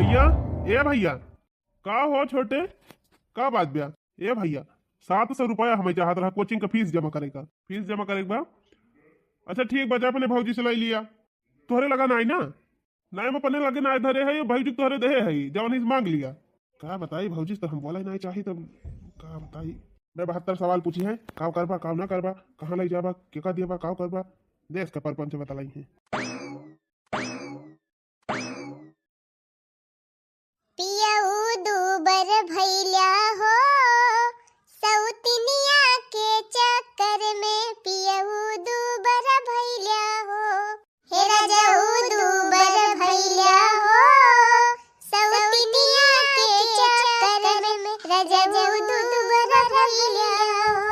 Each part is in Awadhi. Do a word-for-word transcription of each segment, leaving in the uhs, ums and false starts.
या, ए भैया, का हो छोटे, का बात बा? ए भैया, सात सौ रुपया हमें चाहत रहा कोचिंग का फीस जमा करे का। फीस जमा करे के बा? अच्छा ठीक बा, जा अपने भौजी से लाई लिया। तोहरे लगा नाई ना? नाई, हम अपने लगे नाई धरे है, भौजी तोहरे देहे है, जवन हिस मांग लिया। का बताई भौजी, तो हम बोला ही नाई चाही, तब का बताई। मैं बहत्तर सवाल पूछी है, का करबा, का ना करबा, कहाँ लाई जाबा, केका देबा, का करबा, देश का परपंच बतलाई है। पियऊ दूबर भैल्या हो, सौतिनिया के चक्कर में पियऊ दूबर भैल्या हो। हे रजऊ दूबर भैल्या हो, सौतिनिया के चक्कर में रजऊ दूबर भैल्या हो।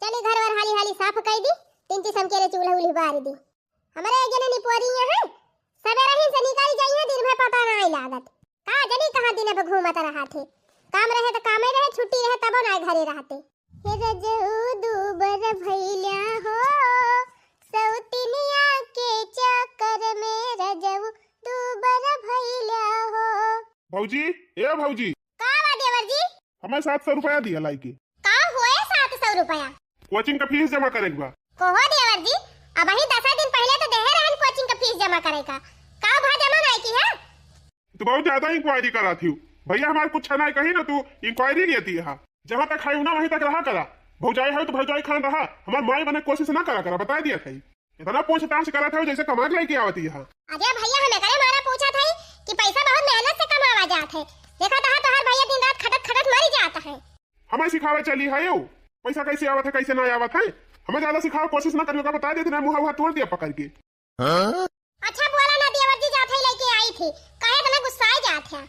चली घर वर हाली हाली साफ कई दी, तीन चीज हमके ले चूल्हा उल्ही बार दी। हमरे एक जने निपोरी है, सबेरे ही से निकल जाई है, दिन भर पता नाई लागत। का जनी कहाँ दिन भर घूमत रहा थे, काम रहे तो कामे रहे, छुट्टी रहे तबो नाई घरे रहते। हे रजऊ दूबर भैल्या हो, सौतिनिया के चक्कर में रजऊ दूबर भैल्या हो। भौजी, ए भौजी। का बा देवर जी? हमें सात सौ रुपया दिया लाई के। का होए सात सौ रुपया? कोचिंग का फीस जमा करे के बा। कहो देवर जी, अबही दस दिन पहले तो देहे रहन कोचिंग का फीस जमा करे का। का भा जमा नाई की है? तू बहुत ज्यादा इंक्वायरी करा थी। भैया हमार कुछ नाई कही ना, तू इंक्वायरी लेती है। जहाँ तक है ना वहीं तक रहा करा। भौजाई है तो भौजाई खान रहा, हमार माई बने कोशिश ना करा करा, बता दिया था। इतना पूछताछ करत हौ जैसे कमा के लेके आवत ही। अरे भैया, हम एकरे मारे पूछत हई कि पैसा बहुत मेहनत से कमावा जात है। देखत हौ तोहार भैया दिन रात खटत खटत मरी जात है। हमें सिखावे चली है यू, पैसा कैसे आवत है, कैसे ना आवत है। हमें ज्यादा सिखावे कोशिश ना करियो, का बता देते ना, मुँह वहाँ तोड़ दिया पकड़ के। अच्छा बोला ना देवर जी, जात है लेके आई थी, काहे इतना गुस्साए जात है?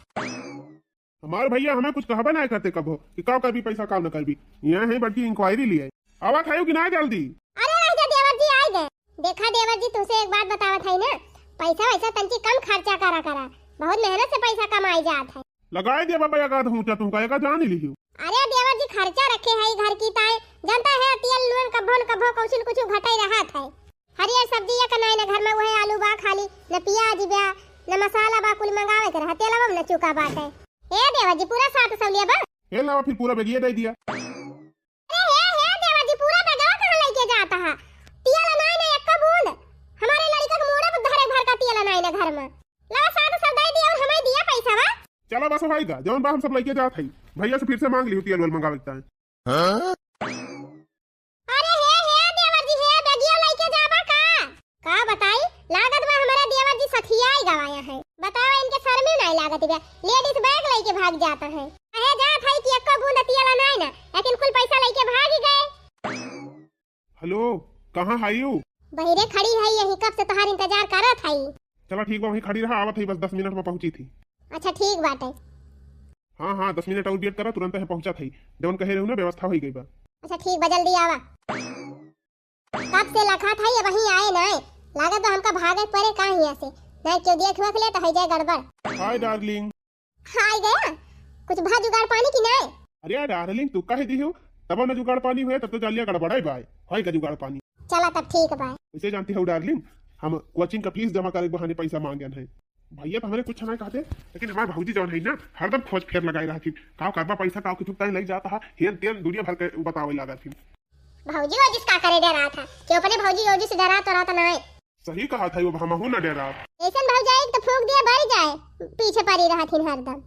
हमार भैया हमें कुछ कहबे ना करते कबो कि का करबी पैसा, का न करबी। यहाँ है बड़की इंक्वायरी लिए। आवत है कि ना जल्दी? अरे रह जा देवर जी, आई गए। देखा देवर जी, तुमसे एक बात बतावत है ना, पैसा वैसा तंची कम खर्चा करा करा, बहुत मेहनत से पैसा कमाई जात है। लगाए दे बाबा, एक आध हुचा तुमका, एक आध जान ही लिहियो। अरे देवर जी, खर्चा रखे है घर की ताई, जानता है तेल नून कभो न कभो कौशिन कुछ घटे रहत है। हरियर सब्जी एक नाई न घर में, वही आलू बा खाली, न प्याज बा, न मसाला बा, कुल मंगावे के रहा, तेलवा में न चुका बाटे। ए देवर जी, पूरा सात सौ लिया बा। ए लावा, फिर पूरा बेगिया दे दिया। अरे हे, हे देवर जी, पूरा बेगवा कहाँ लेके जाता है? तेल नाई न एक्को बूंद। हमारे लड़का के मूड़े पर धरे भर का तेल नाई न घर में। लावा, सात सौ दे दिया और हमें दिया पैसा बा। चला बस भाई गा, जौन बा हम सब लेके जात है। भैया से फिर से मांग लियो तेल वेल मंगावे के ताई। अरे हे, हे देवर जी, हे बेगिया लइके जाबा का? का बताई, लागत बा हमरे देवर जी सठियाई गवाया है। बतावा, इनके शर्मे नाई लागत बा, लेडीज बैग लइके भाग जाता है। अहे जात है कि एक्को बूंद तियला नाई ना, लेकिन कुल पैसा लइके भाग ही गए। हेलो, कहाँ है यू? बहिरे खड़ी है यही, कब से तोहार इंतजार करत है। चला ठीक बा, वहीं खड़ी रहा, आवत है, बस दस मिनट में पहुँची थी। अच्छा ठीक बाटे। हाँ, हाँ, दस मिनट और वेट करा, तुरंत है पहुँचत है। जौन कहे रहू ना, व्यवस्था होई गई बा। अच्छा ठीक बा, जल्दी आवा। कब से लखा था, ये वहीं आए ना। लागत बा हमका भागे पड़े का हियाँ से। ना क्यों देख वख ले तो है जाए गड़बड़। Hi darling. हाय गया, कुछ भा जुगाड़ पानी की ना? अरे यार डार्लिंग, तू कह दी हो, तब ना जुगाड़ पानी हुए, तब तो जालिया गड़बड़ाई बाय। होई का जुगाड़ पानी। चला तब ठीक बा। वैसे जानती हो डार्लिंग, हम कोचिंग का फीस जमा करे के बहाने पैसा मांगन है। भैया तो हमरे कुछ ना कहते, लेकिन हमारे भौजी जौन है ना, हरदम खोज फेर लगाए रहती। का करबा पैसा, का कुछ ताई लग जाता है, हेन तेन दुनिया भर के बतावे लागत थी। भौजी वौजी से का करे डरा था, कि अपने भौजी वौजी से डरा तो रहता ना है। सही कहा था, वो हमहू न डरा। ऐसन भौजाई तो फूंक दिया बरी जाए, पीछे पड़ी रहत हिन हरदम।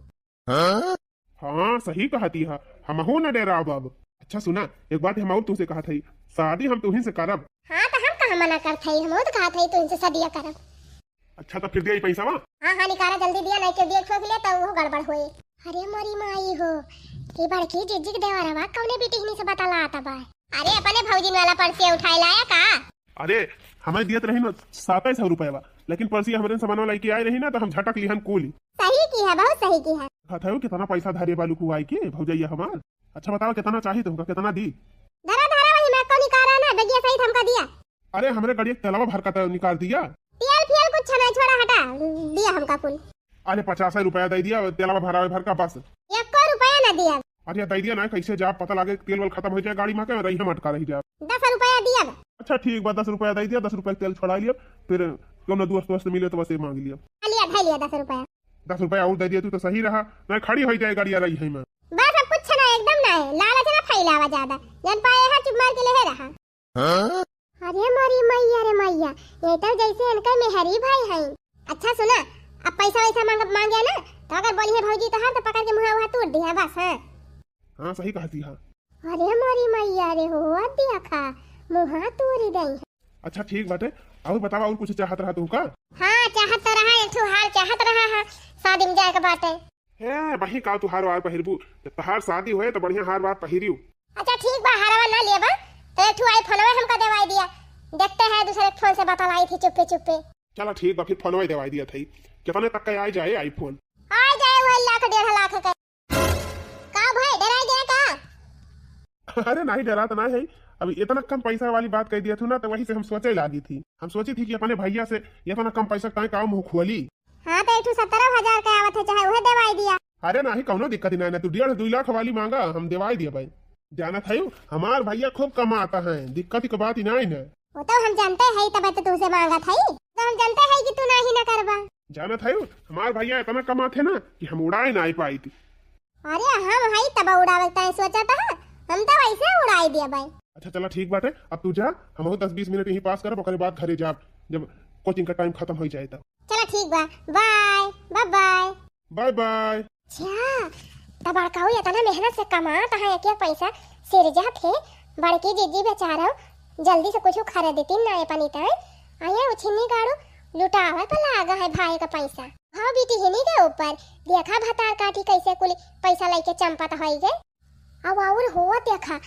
हाँ, सही कहती है, हमहू न डेराब अब। अच्छा सुना, एक बात हम और तुमसे कहत हई, शादी हम तुहिन से करब। हाँ, तो हम कहाँ मना करत हई, हम तो कहत हई तुहिन से शादिया करब। अच्छा, तो फिर दिया ई पैसा वा? हाँ, हाँ, निकाला जल्दी दिया, नहीं के दिया ठोक लिया तो वो गड़बड़ होए। अरे मोरी माई हो, ये बड़की जिज्जी के देवरवा कौने बिटिहनी से बतलात बा? अरे अपने भौजिन वाला पर्सिया उठाए लाया का? अरे, हमें दियत रही ना सात सौ रुपया, लेकिन परसिया हमरे सामान लेके आए रही ना, तो हम झटक लिहन कूली। सही की है, बहुत सही की है। कहत है, कितना पैसा धरे बालू कुआई के भौजैया हमार। अच्छा बताओ, कितना चाहिए तुमका, कितना दी? धरा, धरा, वही मैं को निकाला ना, बेगिया सहित हमका दिया। अरे, हमरे गड़िया के तेलवा भर का तो निकाल दिया। तेल फियल कुछ नहीं, छोड़ा, हटा, दिया हमका कुल। अरे, पचास रुपया दे दिया, तेलवा भरावे भर का बस। एको रुपया ना दिया। अरे, दे दिया ना, कैसे जा, पता लागे तेल वेल खत्म हो जाए गाड़ी में के, रही हम अटका रही जाए। दस रुपया दिया। अच्छा, ठीक बा, दस रुपया दे दिया, दस रुपया के तेल छोड़ा लिया, फिर कौनो दोस्त वोस्त मिले तो बस ये मांग लिया। आ लिया, धै लिया दस रुपया। दस रुपया और दे दिया तू तो सही रहा, ना खड़ी होइ जाए गाड़ी वाला यही में। बस अब कुछ ना, एकदम ना है, लालच ना फैलावा ज्यादा, जन पाए है चुप मार के लेहे रहा। हाँ? अरे मोरी मैया रे मैया, ये तो जैसे इनका मेहरी भाई है। अच्छा सुना, अब पैसा वैसा मांग, मांगे ना, तो अगर बोली है भौजी तोहार तो पकड़ के मुँह वहाँ तोड़ दिया बस। हाँ, हाँ सही कहती है। अरे मोरी मैया रे हो, देखा, मुँह तोड़ दे। अच्छा ठीक बाटे, और बतावा, और कुछ चाहत रहा तू का? हाँ, चाहत तो रहा, एक ठो हार चाहत रहा है, शादी में जाए के बाटे। हे बही, का तू हार वार पहिरबू? जब तोहार शादी होए तो बढ़िया हार वार पहिरियो। अच्छा ठीक बा, हारवा ना लेबा तो एक ठो iPhone हमका देवाई दिया, देखते हैं दूसरे फोन से बतलाई थी चुप्पे चुप्पे। चला ठीक बा, फिर फोनवा ही देवाई दिया था। कितने तक का आ जाए iPhone? आ जाए वही लाख डेढ़ लाख का। का भाई, डराई गया का? अरे नहीं, डरा तो नहीं है। अब इतना कम पैसा वाली बात कह दिया तू ना, तो वही से हम सोचे लागी थी। हम सोची थी कि अपने भैया से इतना कम पैसा ताई का मुँह खोली। हाँ, तो एक ठो सत्रह हजार का आवत है, चाहे उहे देवाई दिया। अरे नहीं, कौनो दिक्कत ही नहीं ना, तू डेढ़ दुई लाख वाली मांगा, हम देवाई दिया भाई। जानत है, हमार भैया खूब कमाता है, दिक्कत की बात ही नहीं ना। वो तो हम जानते हैं, तब तो तुमसे मांगत है, तो हम जानते हैं कि तू नहीं ना करबा। जानत है, हमार भैया इतना कमात है ना कि हम उड़ाए ना पाई थी। अरे हम हई तब उड़ावे ताई सोचत ह, हम तो वैसे उड़ाई दिया भाई। अच्छा चला ठीक बाटे, अब तू जा, हमहू दस बीस मिनट यहीं पास करब, ओकरे बाद घरे जाब, जब कोचिंग का टाइम खत्म हो जाए तब। चला ठीक बा, bye, bye bye. Bye bye. अच्छा, तब बड़काऊ इतना मेहनत से कमात है, एक एक पैसा सिरजत है, बड़की जीजी बेचारा जल्दी से कुछ खरीदती ना ये पनीता है, आया उछिन्नी गाड़ू लुटावे पर लागा है भाई का पैसा। हाँ बेटी हिनी के ऊपर देखा भतार काटी कैसे कुल पैसा लेके चंपत होई गए। अब और हो देखा,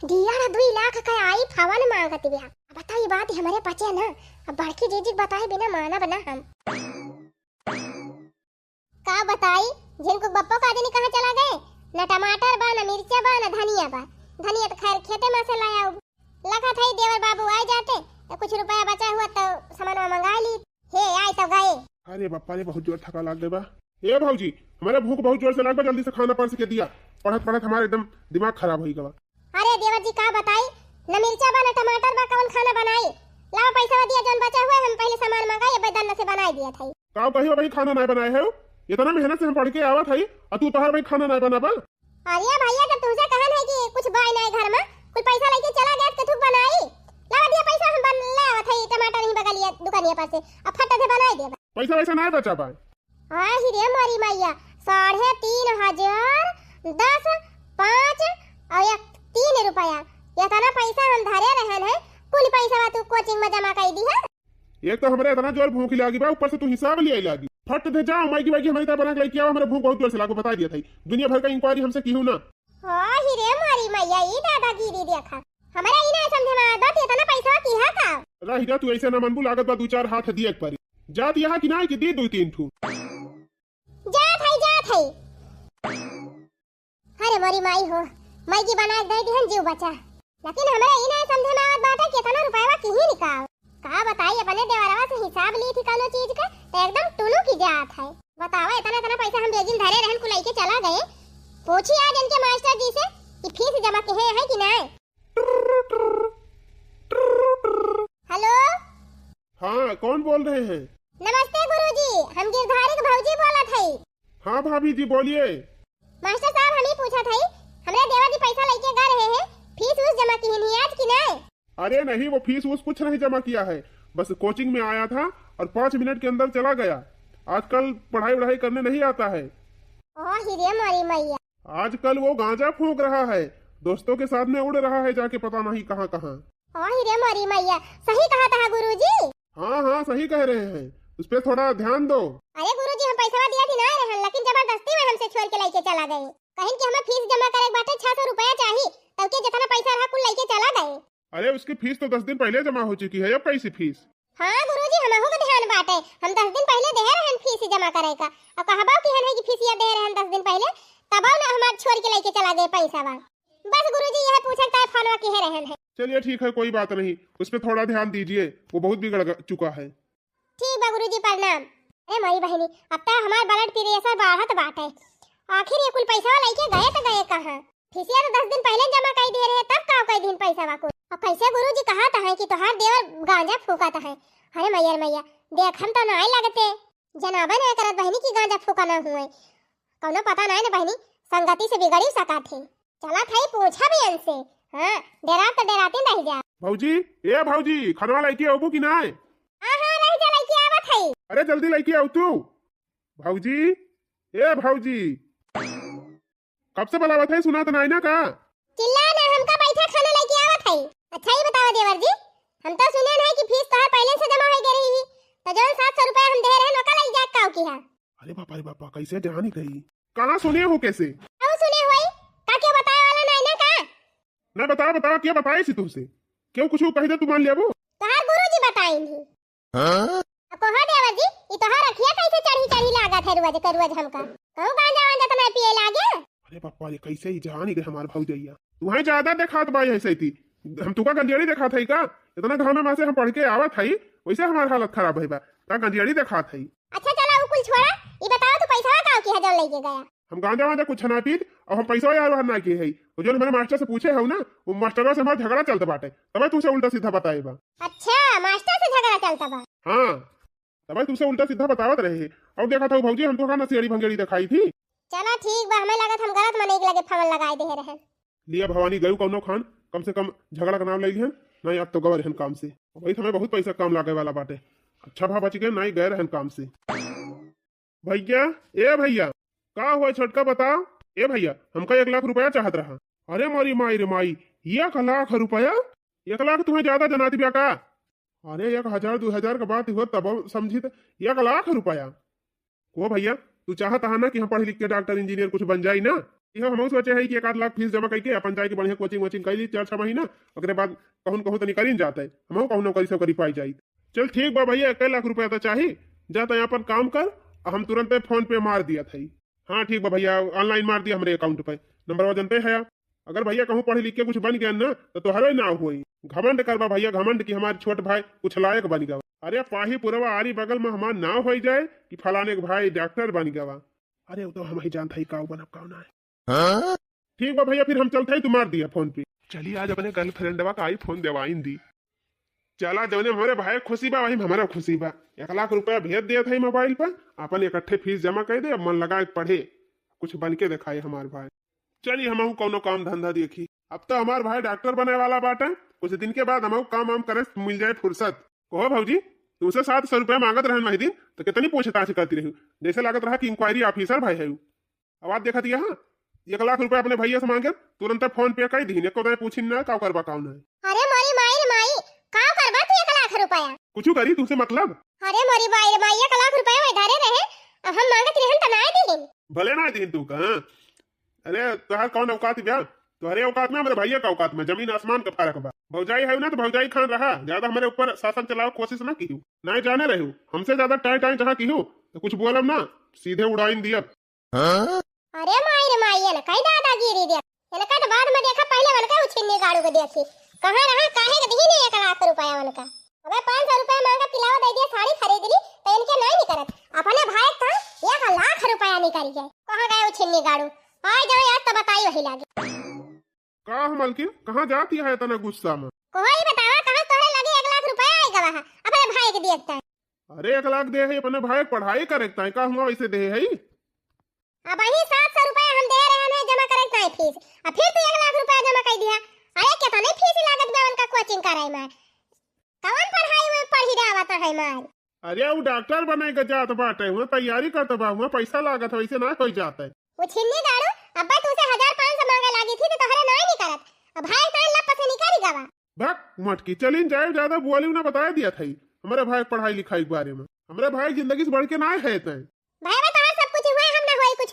डेढ़ दुई लाख का iPhone मांगत बिया। अब बताई बात हमरे पचे ना, अब बड़की जीजी के बताए बिना मानब ना हम। का बताई, जिनको बप्पो का आदमी कहाँ चला गए, न टमाटर बा, न मिर्चा बा, न धनिया बा। धनिया तो खैर खेते में से लाया हूँ। लगा था ही देवर बाबू आ जाते तो कुछ रुपया बचा हुआ तो सामान मंगा ली। हे, आए तो गए। अरे बापा रे, बहुत जोर थका लाग गए बा। ए भौजी, हमारे भूख बहुत जोर से लाग बा, जल्दी से खाना परस के दिया। पढ़त पढ़त हमारे एकदम दिमाग खराब होई गवा। अरे देवर जी, का बताई, न मिर्चा बा, न टमाटर बा, कौन खाना बनाई? लाओ पैसा दिया, जौन बचा हुआ है, हम पहले सामान मंगाई, अब दन्न से बनाई दिया था। का कही भाई, खाना नहीं बनाए है? इतना मेहनत से हम पढ़ के आवत है, और तू तोहार भाई खाना नहीं बना बा? अरे भैया, जब तुमसे कहन है कि कुछ बाय नाय घर में, कुल पैसा लेके चला गया, के थुक बनाई। लावा दिया पैसा, हम बन ले आवत है, टमाटर ही बगलिया दुकानिया पर से, अब फट से बनाई देबा। पैसा वैसा नाय बचा बा। आही रे मोरी मैया, साढ़े तीन हजार, दस, पाँच और एक तीन रुपया, इतना पैसा हम धरे रहन है, कुल पैसा तू कोचिंग में जमा कर दी है। एक तो हमरे इतना जोर भूख लागी बा, ऊपर से तू हिसाब लियाई लागी। फट दे जाओ, मैगी वैगी हमरे इतना बना के लेके आओ, हमरे भूख बहुत जोर से लागो, बता दिया था। दुनिया भर का इंक्वायरी हमसे कीहू ना। हाँ ही रे मारी मैया, ई दादागिरी देखा। हमरा ई ना समझे में आवत बा, इतना पैसा की है का? रही जा, तू ऐसे ना मनबू, लागत बा दू चार हाथ दिए एक बारी। जात यहाँ की ना कि दी दू तीन ठू। जात है, जात है। अरे मोरी माई हो, मैगी बना के दे दिहन, जीव बचा। लेकिन हमरा ई ना समझे में आवत बाटे कि इतना रुपया की ही निकाल। का बताई, अपने देवरवा से हिसाब ली थी कौनो चीज के, तो एकदम टुनु की जात है। बतावा, इतना, इतना पैसा हम बेगिन धरे रहन, कुल लेके चला गए। पूछी आज इनके मास्टर जी से कि फीस जमा किहे हैं कि नाय। हेलो। हाँ, कौन बोल रहे हैं? नमस्ते गुरुजी, हम गिरधारी के भौजी बोलत हई। हाँ भाभी जी, बोलिए। मास्टर साहब, हम ही पूछत हई, हमरे देवर जी पैसा लेके गा रहे हैं, फीस उस जमा किहिन ही आज कि नाय? अरे नहीं, वो फीस उस कुछ नहीं जमा किया है, बस कोचिंग में आया था और पाँच मिनट के अंदर चला गया। आजकल पढ़ाई वढ़ाई करने नहीं आता है। ओ ही रे मोरी मैया। आजकल वो गांजा फूंक रहा है, दोस्तों के साथ में उड़ रहा है जाके पता नहीं कहाँ कहाँ। ओ ही रे मोरी मैया, सही कहा था गुरुजी। हाँ, हाँ, सही कह रहे हैं, उस पे थोड़ा ध्यान दो। अरे गुरुजी, हम पैसवा दिया थी ना रहन, लेकिन जबरदस्ती में हमसे छोड़ के लेके चला गए। कहिन कि हमें फीस जमा करे के बाटे, छह सौ रुपया चाही, तब के जितना पैसा रहा कुल लेके चला गए। अरे, उसकी फीस तो दस दिन पहले जमा हो चुकी है, अब कैसी फीस? हाँ गुरुजी, हमहू के ध्यान बाटे, हम दस दिन पहले देहे रहन फीस जमा करे का, अब कहबो किहन है कि फीसिया देहे रहन दस दिन पहले, तबो ना हमार छोड़ के लेके चला गए पैसा बा। बस गुरुजी, यह पूछे के ताई फोनवा किहे रहन है। चलिए ठीक है, कोई बात नहीं, उस पे थोड़ा ध्यान दीजिए, वो बहुत बिगड़ ग-, चुका है। ठीक बा गुरुजी, प्रणाम। अरे माई बहिनी, अब तो हमार blood pressure बढ़त बाटे। आखिर ये कुल पैसा लेके गए तो गए कहाँ? फीसिया तो दस दिन पहले जमा कर दिए रहे, तब का कर दिन पैसा बा कुल? और कैसे गुरुजी कहत हैं कि तोहार देवर गांजा फूकत है? अरे मैया रे मैया, देख हम तो नाई लगते। जनाबे ना करत बहिनी कि गांजा फूका ना हुए। कौनो पता नाहीं ना बहिनी, संगति से बिगड़ी सकत है। चलत हई पूछब इनसे। हाँ, डेरात तो डेराते रह जा। भौजी, ए भौजी, खनवा लइके अउबू कि नाहीं? हाँ, हाँ, रह जा, लइके आवत हई। अरे जल्दी लइके आउ तू। भौजी, ए भौजी, कब से बुलावत हई, सुनात नाहीं ना का? चिल्ला ना, हमका बैठा, खाना लइके आवत हई। अच्छा, ई बतावा देवर जी, हम तो सुने हैं कि फीस तोहार पहिले से जमा होइ गए रही, तो जौन सात सौ रुपया हम दे रहे हैं, ओका लइ जा काउ किहा? अरे बापा रे बापा, कैसे जानी गई? कहाँ सुने हो, कैसे? अउ सुने होई, का केउ बताए वाला नाहीं ना का? ना, बतावा, बतावा, के बताइस तुमसे? केउ कुछ कहि दे, तू मान लेबू? तोहार गुरुजी बताइन ही। हाँ? आ कहो देवर जी, ई तोहार अँखिया कैसे चढ़ी चढ़ी लागत है रोज के रोज हमका? कहूँ गांजा वांजा तो नाहीं पिए लागे? अरे बापा रे, कैसे ही जानी गए हमार भौजैया। तुहैं ज्यादा देखात बा यही सैती। हम तुका गंजेड़ी देखात हई का? इतना घामे मा से हम पढ़ के आवत हई, वैसे हमार हालत खराब भई बा। का गंजेड़ी देखात हई? अच्छा चला, उ कुल छोड़ा, ई बतावा तू पैसवा काउ किहा जौन लइके गया? हम गांजा वांजा कुछ ना पीत, अउ हम पैसवा यार वार ना किहे हई। वो जौन हमरे मास्टर से पूछे हउ ना, वो मास्टरवा से हमार झगड़ा चलत बाटे, तबे तुमसे उल्टा सीधा बताए बा। अच्छा, मास्टर से झगड़ा चलत बा? हाँ, तबे तुमसे उल्टा सीधा बतावत रहे। अउ देखत हउ भौजी, हम तोका नशेड़ी भंगेड़ी देखाइत ही। चला ठीक बा, हमें लागत हम गलत मनई के लगे फोन लगाए देहे रहेन। लिया भवानी गयू कौनो खान, कम से कम झगड़ा का नाम ले लिहन, नाहीं अब तो गवा रहन काम से। वही हमें बहुत पैसा काम लागे वाला बाटे। अच्छा भा बच गए, नाहीं गए रहन काम से। भैया, ए भैया, का हुआ छोटका, बताओ। ए भैया, हमका एक लाख रुपया चाहत रहा। अरे मोरी माई रे माई, एक लाख रुपया? एक लाख तुम्हें ज्यादा जनात बिया का? अरे एक हजार दो हजार के बात हो तब समझी, त एक लाख रुपया। को भैया, तू चाहत हा ना कि हम पढ़ लिख के डॉक्टर इंजीनियर कुछ बन जाई ना? इहो हमहू सोचे है कि एक आध लाख फीस जमा करके अपन जाके बढ़िया कोचिंग वोचिंग कर ली चार छह महीना, ओकरे बाद कहूँ कहूँ तनी करीन जाते, हमहू कहूँ नौकरी सौकरी पाई जाई। चल ठीक बा भैया, एक लाख रुपया तो चाही, जा तै अपन काम कर, आ हम तुरंते फोन पे मार दिया था। हाँ ठीक बा भैया, ऑनलाइन मार दिया हमरे अकाउंट पे, नंबरवा जनते है। अगर भैया कहूँ पढ़ लिख के कुछ बन गया ना, तो तोहरे नाव होई। घमंड करबा भैया, घमंड कि हमार छोट भाई कुछ लायक बन गवा। अरे पाही पुरवा आरी बगल में हमार नाव होई जाए कि फलाने के भाई डॉक्टर बन गवा। अरे वो तो हम ही जानत हई काऊ बनब काऊ ना है। हाँ? ठीक बा भैया, फिर हम चलत हई, तू मार दिया फोन पे। चली आज अपने गर्लफ्रेंडवा का आई फोन देवाइन दी। चला, जौने हमरे भाई के खुशी बा, वही में हमरा खुशी बा। एक लाख रुपया भेज देत हई मोबाइल पर, अपन इकट्ठे फीस जमा कर दे, अब मन लगा के पढ़े, कुछ बन के दिखाए हमार भाई। चली, हमहू कौनो काम धंधा देखी। अब तो हमार भाई डॉक्टर बने वाला बाटे, कुछ दिन के बाद हमहू काम वाम करे से मिल जाए फुर्सत। कहो भौजी, तुमसे सात सौ रुपया मांगत रहन वही दिन, तो कितनी पूछताछ करती रही, जैसे लागत रहा कि इंक्वायरी ऑफिसर भाई है। आवाज देखत यहाँ, एक लाख रुपया अपने भैया से मांगे, तुरंत फोन पे कर दीन, एको दाएं पूछिन ना, का करबा, का ना। अरे मोरी माई रे माई, का करबा तू एक लाख रुपया? कुछ करी, तुमसे मतलब। अरे मोरी माई रे माई, एक लाख रुपया वही धरे रहे, अब हम मांगत रहन त ना दीन। भले ना दीन तू का, हाँ। अरे तोहार कौन औकात बा? तोहरे औकात में, हमरे भैया का औकात में जमीन आसमान का फर्क बा। भौजाई है ना तो भौजाई खान रहा, ज्यादा हमरे ऊपर शासन चलावे कोशिश ना किहू। ना जाने रहू, हमसे ज्यादा टाई टाई जहाँ किहू तो कुछ बोलब ना, सीधे उड़ाइन दियब। हाँ? अरे माई रे माई, ये ना कई दादागिरी दे। इनका तो बाद में देखा, पहले उनका उछिन्नी गाड़ू के देखी। कहाँ रहा, काहे के दीन एक लाख रुपया उनका? अबे पाँच सौ रुपया मांगा, पिलावा दे दिया, साड़ी खरीद ली, तो इनके नाहीं निकरत। अपने भाई का एक लाख रुपया निकल गए। कहाँ गए उछिन्नी गाड़ू? आ जाओ यार, तो बताई वही लागे। का हो मलकिन, कहाँ जाती है इतना गुस्सा में? कोई बतावा, कहाँ तोहरे लगे एक लाख रुपया आई गवा है, अपने भाई के दिए ताई। अरे एक लाख दे है अपने भाई के पढ़ाई करे ताई, का हुआ वैसे दे है? अब वही सात सौ रुपया हम दे रहे हैं जमा करे ताई फीस, अब फिर तू एक लाख रुपया जमा कर दिया। अरे कितने फीस लागत बा उनका कोचिंग कराई में, कौन पढ़ाई में पढ़ी जावत है मार? अरे वो डॉक्टर बने के जात बाटे, हुआ तैयारी करत बा, हुआ पैसा लागत है, वैसे ना हो जात है। वो छिन्नी गाड़ू, अब्बा तू से हजार पाँच सौ मांगे लागी थी तो तोहरे नाई निकलत। अब भाई तान लप से निकल गवा। भक मटकी, चलिन जाए, ज्यादा बोली ना, बताए दिया था हमरे भाई के पढ़ाई लिखाई के बारे में। हमरे भाई जिंदगी से बढ़ के ना है तय। भाई बा तोहार सब कुछ हुआ, हम ना होई कुछ।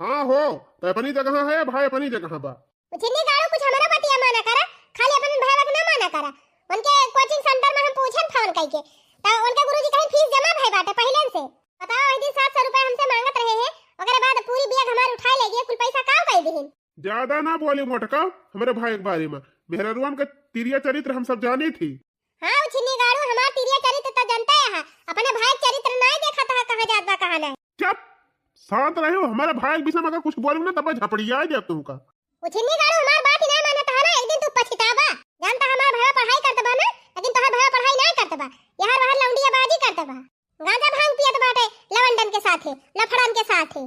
हाँ हो, तो अपनी जगह है, भाई अपनी जगह बा। वो छिन्नी गाड़ू कुछ हमारा बतिया माना करा, खाली अपन भाई के ना माना करा। उनके कोचिंग सेंटर में हम पूछन फोन कइके, तो उनके गुरुजी कहीं फीस जमा भई बाटे पहिले से। बताओ, वही दिन सात सौ रुपया हमसे मांगत रहे हैं, ओकरे बाद पूरी बिया हमार उठाए ले गए, कुल पैसा काव कई दिहिन। ज्यादा ना बोली मोटका, हमरे भाई के बारे में। मेहररुआन के तिरिया चरित्र हम सब जानी थी। हाँ, वो छिन्नी गाड़ू हमार तिरिया चरित्र तो जनता है, अपने भाई के चरित्र नाय देखत है, कहाँ जात बा, कहाँ नाय। चुप, शांत रहो, हमारे भाई के विषय में अगर कुछ बोलू ना, तब झपड़िया दे तुमका। वो छिन्नी गाड़ू हमार बात ही नाय मानत है ना, एक दिन तू पछताबा। जानता हमार भाई पढ़ाई करत बा ना, लेकिन तोहार भाई पढ़ाई नाय करत बा, यहाँ बाहर लौंडिया बाजी करत बा। गांजा भांग पियत बाटे लवंडन के साथे, लफड़न के साथे।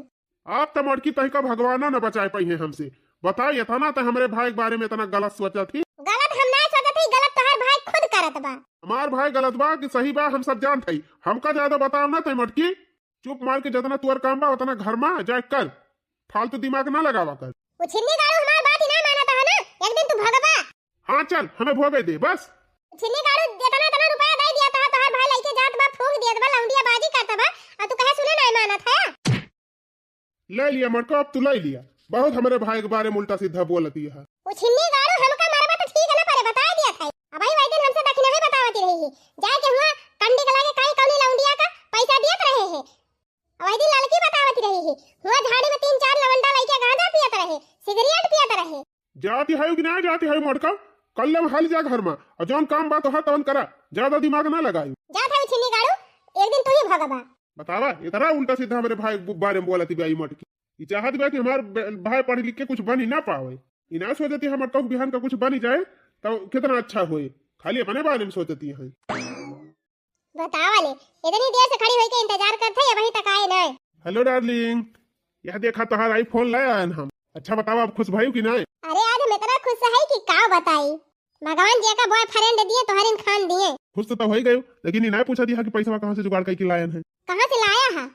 आप त मोटकी तहिका भगवानो न बचाए पइहें हमसे। बताओ, इतना त हमरे भाई के बारे में इतना गलत सोचत ही। गलत हम ना सोचत ही, गलत तोहार भाई खुद करत बा। हमार भाई गलत बा कि सही बा, हम सब जानत हई। हमका ज्यादा बताओ ना तै मोटकी। चुप मार के जितना तोर काम बा उतना घर में जाए कर। फालतू दिमाग ना लगावा कर। वो छिन्नी गाड़ू हमार बात ही ना मानत है ना, एक दिन तू भगबा। हाँ चल, हमें भोगे दे बस। छिन्नी गाड़ू इतना इतना रुपया दे दिया था, तोहार भाई लइके जात बा, फूंक दियत बा, लौंडिया बाजी करत बा, और तू कहे सुने ना मानत है। ले लिया मोटका, अब तू ले लिया। बहुत हमरे भाई के बारे में उल्टा सीधा बोलती है। वो छिन्नी गाड़ू हमका मरबा तो ठीक है ना, परे बताए दिया था। अब वही दिन हमसे दखिनही बतावती रही है। जाए के हुआ कंडी के लागे काई कौनी लौंडिया का पैसा दियत रहे हैं। अब वही दिन लड़की बतावती रही है। हुआ झाड़ी में तीन चार लवंडा लइके गांजा पियत रहे, सिगरेट पियत रहे। जाती है कि ना जाती है मोटका? कल हम हल जा घर में, और जौन काम बा तोहार तवन करा, ज्यादा दिमाग ना लगाई। जात है वो छिन्नी गाड़ू, एक दिन तू ही भगबा। बतावा, इतना उल्टा सीधा हमरे भाई के बारे में बोलती बा ई मोटकी। ई चाहत बा कि हमार बे-, भाई पढ़ लिख के कुछ बन ही ना पावे। ई ना सोचती हमार कब बिहान का कुछ बन ही जाए, तो कितना अच्छा होए। खाली अपने बारे में सोचती है। बतावा ले, इतनी देर से खड़ी होई के इंतजार करत है, अबहीं तक आए ना। हेलो डार्लिंग, यह देखा तोहार iPhone ले आयन हम। अच्छा बतावा, अब खुश भयू कि नहीं? अरे आज हम इतना खुश है कि का बताई। भगवान जी का बॉयफ्रेंड दिए, तोहरिन खान दिए। खुश तो, तो हो ही गयो, लेकिन ये ना पूछा दिया कि पैसा कहाँ से जुगाड़ करके लायन है। कहाँ से लाया है?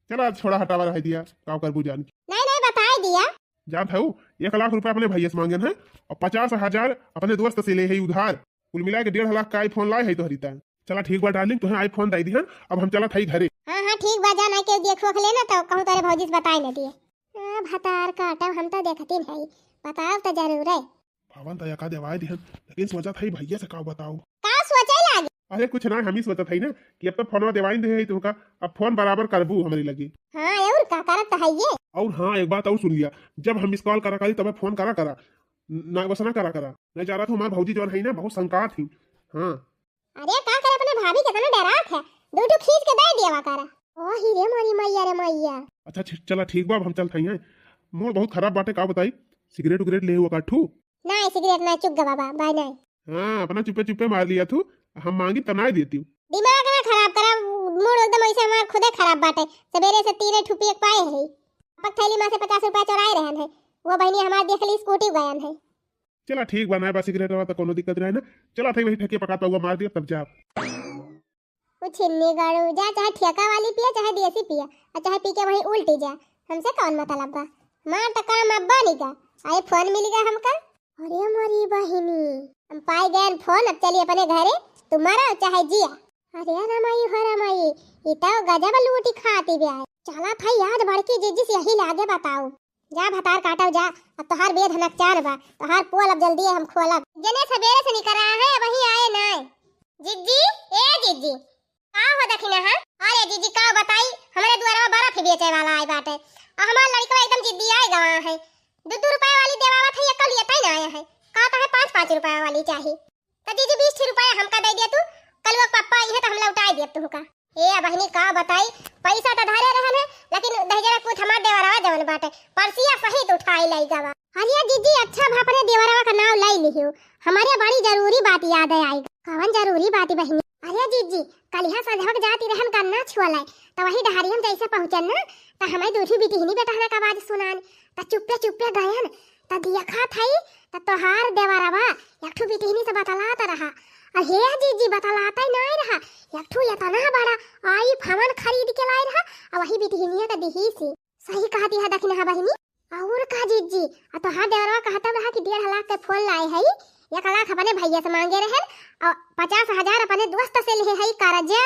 चला, आज छोड़ा, हटावा, रह दिया, का करबू जान के। नहीं, नहीं, बताए दिया। जात है, एक लाख रुपया अपने भैया से मांगन है और पचास हजार अपने दोस्त से ले है उधार। कुल मिला के डेढ़ लाख का iPhone लाए है तोहरी तान। चला ठीक बा डार्लिंग, तुहे iPhone दे दिहन, अब हम चलत हई घरे। हाँ, हाँ, ठीक बा, जा, ना के देखो के लेना तो कहूँ तोरे भौजी से बताए ना दिए। आ, भतार काटब हम तो देखतिन है, बताओ तो जरूर है। भवन तया का देवाए दिहन, लेकिन सोचत हई भैया से का बताओ। का सोचे लागे? अरे कुछ ना, हम ही सोचत हई ना कि अब तो फोनवा देवाइन दे है तुमका, अब फोन बराबर करबू हमरे लगे। हाँ, और का करत तो है ये। और हाँ, एक बात और सुन लिया, जब हम miss call करा करी तबे फोन करा करा, न, वैसा ना करा करा, नहीं जा रहा था हमार भौजी जौन है ना बहुत संकात ही। हाँ। अरे का करे, अपने भाभी के तना डरात है, दू ठो खींच के दे दिया करा। ओ ही रे मोरी मैया रे मैया। अच्छा ठी-, चला ठीक बा, अब हम चलत हई हैं। मूड बहुत खराब बाटे, का बताई, सिगरेट उगरेट ले हुआ का ठू? नहीं, सिगरेट नहीं, चुप गा बाबा, बाय नहीं। हाँ, अपना चुप्पे चुप्पे मार लिया तू, हम मांगी त ना देती। दिमाग ना खराब करा, मूड एकदम ऐसे हमार खुदे खराब बाटे। सवेरे से तीन ठुपी एक पाए है, पक थैली में से पचास रुपया चोराए रहन है, वो बहनी हमार देख ली, स्कूटी गयन है। चला ठीक बा, ना बा सिगरेट रहा तो कोनो दिक्कत रहे ना। चला थे वही ठेके पकात पौवा मार दिया तब जाब। उ छिन्नी गाड़ू, जा चाहे ठेका वाली पिया, चाहे देसी पिया, और चाहे पी के वहीं उल्टी जा, हमसे कौन मतलब बा? हमार तो काम अब बनी गा, आए फोन मिली गा हमका। अरे मोरी बहिनी, हम पाई गए फोन, अब चली अपने घरे, तू मरा चाहे जिया। अरे रमाई हो रमाई, ई तो गजब लूटी खाती बे। चला था याद बड़की जिज्जी से यही लागे बताऊ। जा भतार काटव जा, अब तोहार बेध नकचान बा, तोहार पोल अब जल्दी हम खोलब। जने सवेरे से निकरा है, अबहीं आए नाय। जिज्जी, ए जिज्जी, का हो दखिना है? अरे जिज्जी का बताई, हमरे दुआरवा बर्फ ही बेचे वाला आए बाटे, आ हमार लड़कवा एकदम जिद्दी आए गवा है, दू दू रुपया वाली देवावत है, एक लियत ही ना आया है, कहता है पाँच पाँच रुपया वाली चाही। तो जिज्जी बीस रुपया हमका दे दिया तू, कलुआ के पप्पा इहे तो हम लौटाए दिया तू का। ए बहिनी का बताई, पैसा तो धरे रहन है, लेकिन दहिजरा पूत हमार देवरवा जवन बाटे, परसिया सहित उठाई लाई गवा। अरे जिज्जी, अच्छा भा अपने देवरवा का नाव लाई लिहियो, हमारे बड़ी जरूरी बात याद आई। कवन जरूरी बात बहिनी? अरे जिज्जी, कलिहा सजहक जाती रहन गन्ना छुअले, तो वही डहरी हम जैसे पहुँचन ना, तो हमें दूठी बिटिहनी बेटहना का आवाज सुनान, तो चुप्पे चुप्पे गयन, तो देखा थई, तो तोहार देवरवा एक ठो बिटिहनी से बतलात रहा। अरे जिज्जी, बतलाते नहीं रहा, एक ठो इतना बड़ा iPhone खरीद के लाए रहा, और वही बिटिहनिया का दिही सी। सही कहती है दखिनहा बहिनी। और का जिज्जी, आ तोहार देवरवा कहता रहा कि डेढ़ लाख के फोन लाए है, एक लाख अपने भैया से मांगे रहे और पचास हजार अपने दोस्त से ले है कर्जा।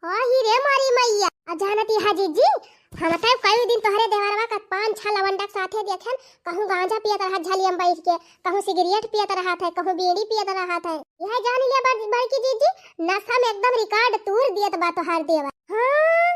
ओ ही रे मारी मैया, आ जानती है जिज्जी, हम तो कई दिन तोहरे देवरवा का पान छह लवंडा के साथे देखन, कहूँ गांजा पियत रहा झलियम बैठ के, कहूँ सिगरेट पियत रहा थे, कहूँ बीड़ी पियत रहा थे। यह जान लिया बड़-, बड़की जिज्जी, नशा में एकदम record तूर दियत बा तोहार देवर। हाँ,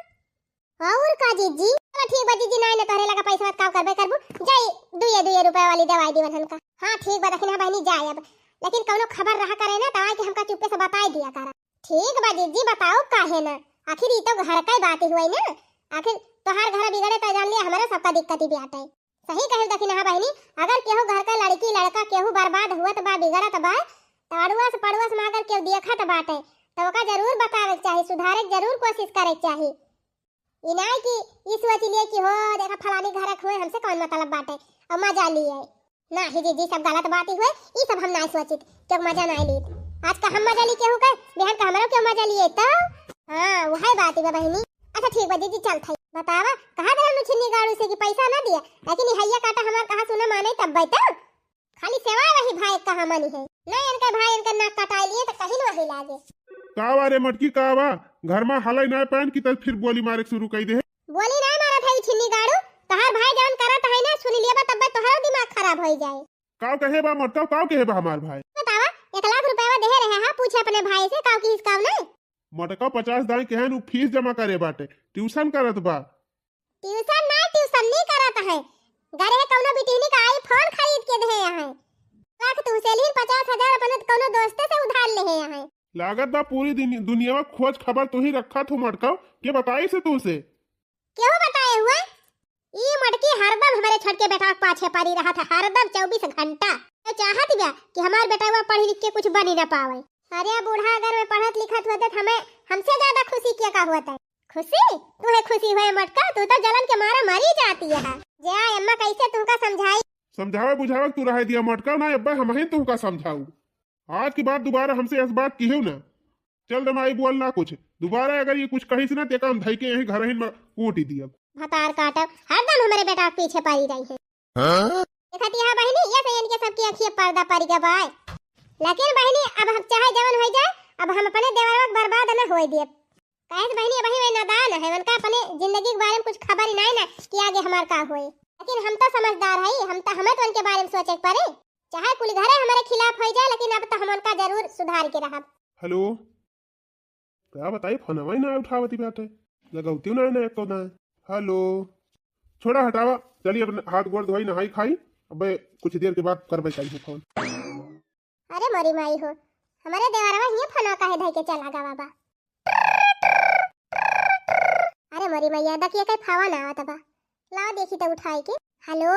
और का जिज्जी? चलो ठीक बा जिज्जी, नाई ना तोहरे लगा पैसा का करबे करबू, जाई दुए दुए रुपया वाली दवाई दीवन हमका। हाँ ठीक बा, दखिनहा बहिनी जाए अब, लेकिन कौनो खबर रहा करे ना तो आके हमका चुप्पे से बताई दिया करा। ठीक बा जिज्जी, बताओ काहे ना, आखिर ई तो घर का ही बात ही हुई ना, आखिर तोहार घर बिगड़े तो जान लिया हमारे सबका दिक्कत ही बाटे। सही कहे दखिनहा बहिनी, अगर केहू घर का लड़की लड़का केहू बर्बाद हुअत बा, बिगड़त बा, तो अड़ुआ से पड़ुआ से अगर केहू देखत बाटे, तो ओका जरूर बतावे के चाही, सुधारे के जरूर कोशिश करे के चाही। ई नाई कि ई सोच लिए कि हो, देखा फलानी घर के हुए, हमसे कौन मतलब बाटे, और मजा लिए। नाही जीजी, सब गलत बात ही हुए, ई सब हम नाई सोचित, क्यों मजा नाई लीत। आज का हम मजा ली केहू के, बिहान का हमरो क्यों मजा लिए तो? हाँ, वही बात ही बा बहिनी। अच्छा ठीक बा जीजी, चल थाई। बतावा, कहा दे हम छिन्नी गाड़ू से कि पैसा ना दिया, लेकिन ई हैया काटा हमार कहा सुना माने तब तो। खाली सेवा वही भाई कहा मनी है। ना इनका भाई इनका नाक कटाई लिए तो कहीं वही लागे। का बा रे मटकी, का बा? घर में हलई ना पहन की तब फिर बोली मारे शुरू कर दे। बोली ना मारत है ई छिन्नी गाड़ू, तहार भाई जवन करत है ना, सुन लिया बा तब तोहरो दिमाग खराब हो जाए। काव कहे बा मोटका, काव कहे बा हमार भाई? बतावा, एक लाख रुपया देहे रहे हा, पूछे अपने भाई से, काव की हिसकाव नहीं? मोटका पचास दाई कहे उ फीस जमा करे बाटे, ट्यूशन करत बा। ट्यूशन ना, ट्यूशन नहीं करत है, घरे कौनो बिटिहनी का iPhone खरीद के दे है। लाख तू से लीन, पचास हजार अपने कौनो दोस्ते से उधार ले है। लागत बा पूरी दुनि-, दुनिया में खोज खबर तू ही रखा थू मोटका, के बताई से तू से? केहू बताए हुए? ई मोटकी हरदम हमरे छोटके बेटा के पाछे पड़ी रहत है, हरदम चउबीस घंटा। तो चाहत बा कि हमार बेटवा पढ़ लिख के कुछ बनी ना पावे। अरे बूढ़ा अगर मैं पढ़त लिखत होते तो हमें, हमसे ज्यादा खुशी के का होता है? खुशी? तू है खुशी हुए मोटका, तू तो जलन के मारा मरी जाती है। जा अम्मा कैसे तुमका समझाई? समझावे बुझावे तू रहे दिया मोटका ना, अब्बे हम ही तुमका समझाऊ। आज के बाद दोबारा हमसे इस बात की हो ना। चल रे माई, बोल ना कुछ। दोबारा अगर ये कुछ कहिस ना, तेका हम धई के यहीं घर ही में कूट ही दियब। भतार काटब, हरदम हमरे बेटा के पीछे पड़ी रही है। हाँ? देखत यहाँ बहिनी, ये से इनके सबकी अखिए पर्दा पड़ गया बाय। लेकिन बहिनी, अब हम चाहे जवन हो जाए, अब हम अपने देवरवा के बर्बाद न होए दियब। काहे से बहिनी, अबही वे नादान है, उनका अपने जिंदगी के बारे में कुछ खबर ही नहीं ना कि आगे हमार का होए। लेकिन हम तो समझदार है, हम तो, हमें तो उनके बारे में सोचे के पड़े। चाहे कुल घरे हमारे खिलाफ हो जाए, लेकिन अब तो हम उनका जरूर सुधार के रहब। हेलो, का बताई, फोनवा ही ना उठावती बाटे, लगौती ना, ना एको ना। हेलो, छोड़ा, हटावा, चली अब हाथ गोड़ धोई, नहाई खाई, अबे कुछ देर के बाद करबे करी फोन। अरे मोरी माई हो, हमारे देवरवा हिये फोनवा काहे धई के चला गवा बा? अरे मोरी मैया, देखिए कहीं फोन आवत बा, लाओ देखी तो उठाई के। हेलो,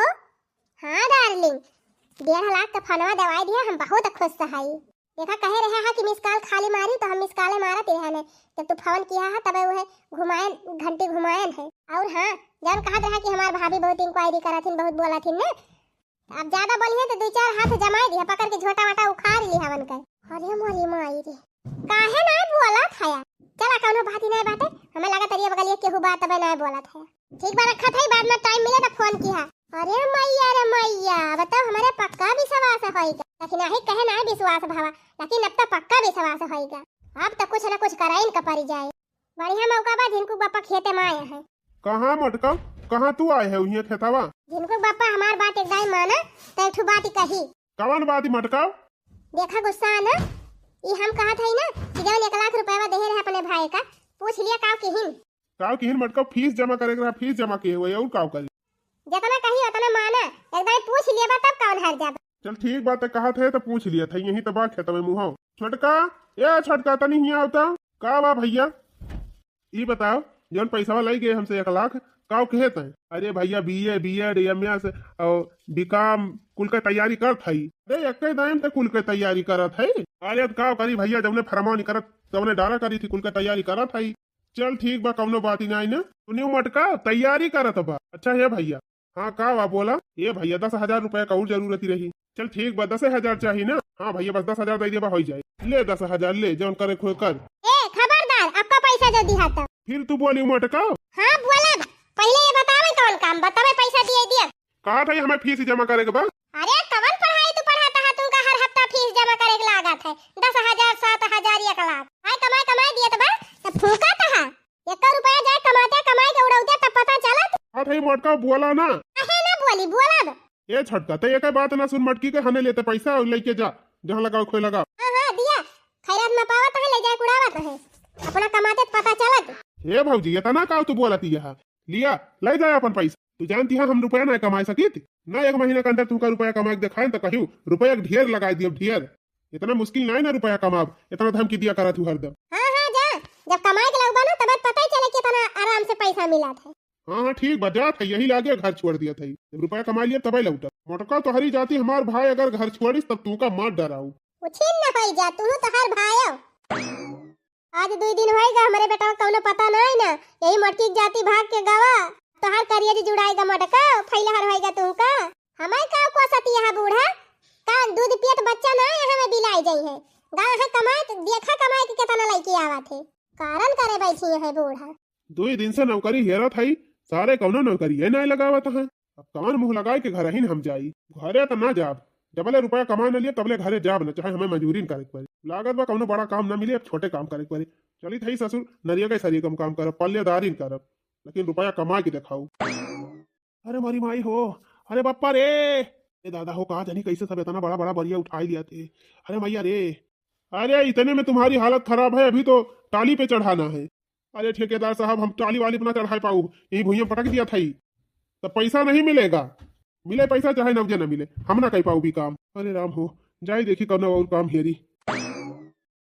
हाँ डार्लिंग, डेढ़ लाख का फोनवा दवाई दिया, हम बहुत खुश हई। देखा कहे रहे हा कि मिस कॉल खाली मारी, तो हम मिस कॉल मारत रहे ने, जब तू फोन किया है तबे उहे घुमायन, घंटी घुमायन है। और हाँ, जौन कहत रहा कि हमार भाभी बहुत इंक्वायरी करत हिन, बहुत बोलत हिन ने, अब ज्यादा बोलिहे तो दू चार हाथ जमाई दिहा, पकड़ के झोटा वाटा उखाड़ लिहा वन के। अरे मोरी माई रे, काहे नाय बोलत हया? चला कौनो बात ही नाय बाटे, हमें लगा तरिया बगलिया केहू बात तबे नाय बोलत हया। ठीक बा, रखत हई, बाद में टाइम मिले तो फोन किहा। अरे मैया रे मैया, अब तो हमरे पक्का विश्वास होइगा, लेकिन नाही कहे नाय विश्वास भावा, लेकिन अब तो पक्का विश्वास होइगा। अब तो कुछ न कुछ कराइन का पड़ी जाए। बढ़िया मौका बा, झिनकू बापा खेते में आया है। कहाँ मटका, कहाँ तू आए है उहिया खेतवा? झिनकू बापा हमार बात एक दाई माना, तो एक ठो बात ही कही। कवन बात ही मटका? देखा गुस्सा ना, ई हम कहत हई ना कि जवन एक लाख रुपया देहे रहे अपने भाई का, पूछ लिया काव किहिन। काव किहिन मटका, फीस जमा करे के रहा, फीस जमा किहे हुए, और काव करी? जितना कही उतना माना, एक दाई पूछ लिया बा तब कौन हार जाबा। चल ठीक बात कहत है तो पूछ लिया था, यही तो बा खेतवे मुहाव। छोटका, ए छोटका, तनी हियाँ आवता। का बा भैया? ई बताओ, जौन पैसवा लई गए हमसे एक लाख, काव कहे तैं? अरे भैया, बीए, बीएड, एमएस और बीकॉम कुल के तैयारी करत हई। अरे एक्के दायम ते कुल के तैयारी करत हई। अरे अब काव करी भैया, जौने फरमाव निकरत तौने डाला करी थी, कुल के तैयारी करत हई। चल ठीक बा, कौनो बात ही नाई ना। सुनियो मटका, तैयारी करत बा। अच्छा हे भैया, हाँ, का बा बोला? ए भैया, दस हजार रुपया का और जरूरत ही रही। चल ठीक बा, दस हजार चाही ना? हाँ भैया, बस दस हजार दे देबा, होई जाए। ले दस हजार, ले, जौन करे खोए कर। ए, खबरदार, आपका पैसा जो दिहा तब। फिर तू बोली मटका? हाँ, बोलब। पहिले ये बतावे कौन काम, बतावे पैसा दिए दिए। कहा था हमें फीस जमा करे के बा। अरे, कवन पढ़ाई तू पढ़ाता है, तुमका हर हफ्ता फीस जमा करे के लागत है, दस हजार, सात हजार, एक लाख। आय कमाए, कमाए दिए तो बा, तब फूका तो है। एक रुपया जाए कमाते, कमाए के उड़ौते, तब पता चलत। हाँ, थई मोटका बोला ना। काहे ना बोली, बोला ना। ए छोटका, ते एक बात ना सुन, मटकी के हने लेते पैसा और लेके जा, जहाँ लगाओ खोए लगाओ। हाँ, हाँ, दिया। खैरात में पावत है, ले जाए उड़ावत है। अपना कमाते तो पता चलत। हे भौजी, इतना का तू बोलत यहाँ? लिया, ले जाए अपन पैसा। तू जानती है हम रुपया ना कमाए सकित? ना एक महीना के अंदर तुमका रुपया कमाए के देखाए तो कहियो, रुपया के ढेर लगाए दियो, ढेर। इतना मुश्किल नाय ना रुपया कमाब, इतना धमकी दिया करत हूँ हरदम। हाँ, हाँ, जा। जब कमाए के लगबा ना, तब पता ही चले कि इतना आराम से पैसा मिलत है। हाँ, हाँ, ठीक बा, जात है, यही लागे घर छोड़ दिया था। जब रुपया कमा लिया, तबे लौटा। मोटका तोहरी जाती हमार भाई अगर घर छोड़िस, तब तू का मत डराऊ। उछिन न होई जा, तू तो हर भाई हो। आज दुइ दिन होइगा, हमरे बेटवा कउनो पता नाहीं ना, यही मोटकी के जाति भाग के गवा। तोहार करिया जी जुड़ाइगा मोटका, फैलहर होइगा तुहका। हमार का कोसती है बूढ़ा? का दूध पियत बच्चा ना है, हमें बिलाई जाई है। गा है कमाए त देखा कमाए के केतना लइके आवत है। कारण करे बैठी है बूढ़ा। दुई दिन से नौकरी हेरत हई, सारे कउनो नौकरिये नाहीं लगावत हैं। अब कवन मुँह लगाए के घरहिन हम जाई? घरे त ना जाब, जबले रुपया कमा न लिए तबले घरे जाब न, चाहे हमें मजूरी न करे के पड़े। लागत बा कउनो बड़ा काम न मिले, अब छोटे काम करे के पड़े। चलित हई ससुर, नरिया के सरिया कम काम करब, पल्लेदारी न करब, लेकिन रुपया कमा के देखाऊ। अरे मोरी माई हो, अरे बप्पा रे, ए दादा हो, का जानी कैसे सब इतना बड़ा बड़ा बरिया उठाई लिया थे। अरे मैया रे, अरे इतने में तुम्हारी हालत खराब है, अभी तो टाली पे चढ़ाना है। अरे ठेकेदार साहब, हम टाली वाली पे ना चढ़ाए पाउब, यही भुइयां पटक दिया था ही, तो पैसा नहीं मिलेगा। मिले पैसा चाहे नवजे न मिले, हम ना कइ पाउब ई काम। अरे राम हो, जाई देखी कउनो और काम हेरी।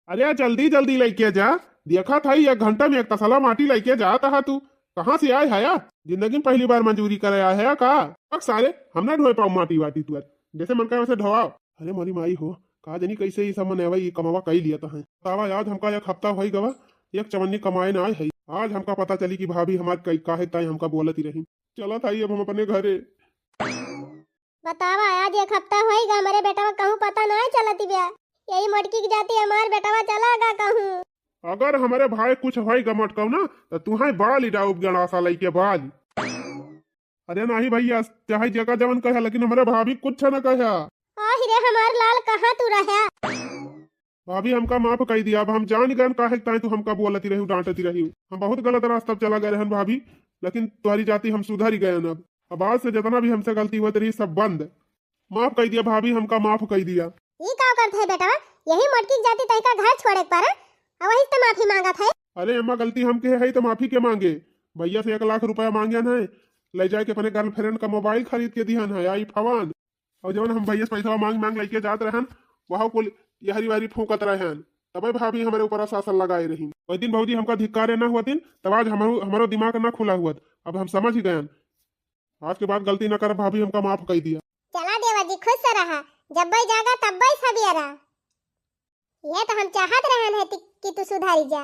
अरे जल्दी जल्दी लइके जा, देखा था ही एक घंटा में एक तसला माटी लइके जात हा तू। कहाँ से आए हया? जिंदगी में पहली बार मजूरी करे आए हया का? पक सारे, हम ना ढोए पाउब माटी वाटी तुअर, जैसे मन करे वैसे ढोआओ। अरे मोरी माई हो, का जानी कैसे ई सब मनवा ई कमावा कई लिया तहैं। बतावा, आज हमका एक हफ्ता होई गवा, एक चवन्नी कमाए ना आए है। आज हमका पता चली कि भाभी हमार कई काहे ताई हमका बोलत ही रही। चला था अब हम अपने घरे। बतावा, आज एक हफ्ता होई गा, हमरे बेटवा कहूँ पता ना चलत बा। यही मोटकी के जाती हमार बेटवा चला गा कहूँ। अगर हमरे भाई कुछ होई गा मोटकऊ ना, तो तुहैं बाली डाउब गणासा लइके बाली। अरे नहीं भैया, चाहे जेका जवन कहे, लेकिन हमरे भाभी कुछ न कहे। आहि रे हमार लाल, कहाँ तू रहा? भाभी हमका माफ कई दिया, अब हम जान गए काहे ताई तू हमका बोलती रही, डांटती रही। हम बहुत गलत रास्ता पे चला गए रहन भाभी, लेकिन तुम्हारी जाति हम सुधर गए अब। अब आज से जितना भी हमसे गलती होत रही सब बंद। माफ कई दिया भाभी, हमका माफ कई दिया। ई का करत है बेटवा? यही मोटकी के जाति तैका घर छोड़े के पड़ा, अब वही से तो माफी मांगत है। अरे अम्मा, गलती हम के है तो माफी के मांगे? भैया से एक लाख रुपया मांगन है, ले जाके अपने गर्लफ्रेंड का मोबाइल खरीद के दिहन है, iPhone। और जवन हम भैया से पैसा मांग मांग लेके जात रहन, वह कुल यहरी वहरी फूंकत रहन, तबे भाभी हमरे ऊपर शासन लगाए रही। वही दिन भौजी हमका धिक्कारे ना हुआ दिन, तब आज हमरो, हमरो दिमाग ना खुला हुआ। अब हम समझ ही गयन, आज के बाद गलती ना करब भाभी, हमका माफ कई दिया। चला देवा जी, खुश से रहा, जब्बे जागा तब्बे सवेरा। ये तो हम चाहत रहन है ति-, कि तू सुधरी जा।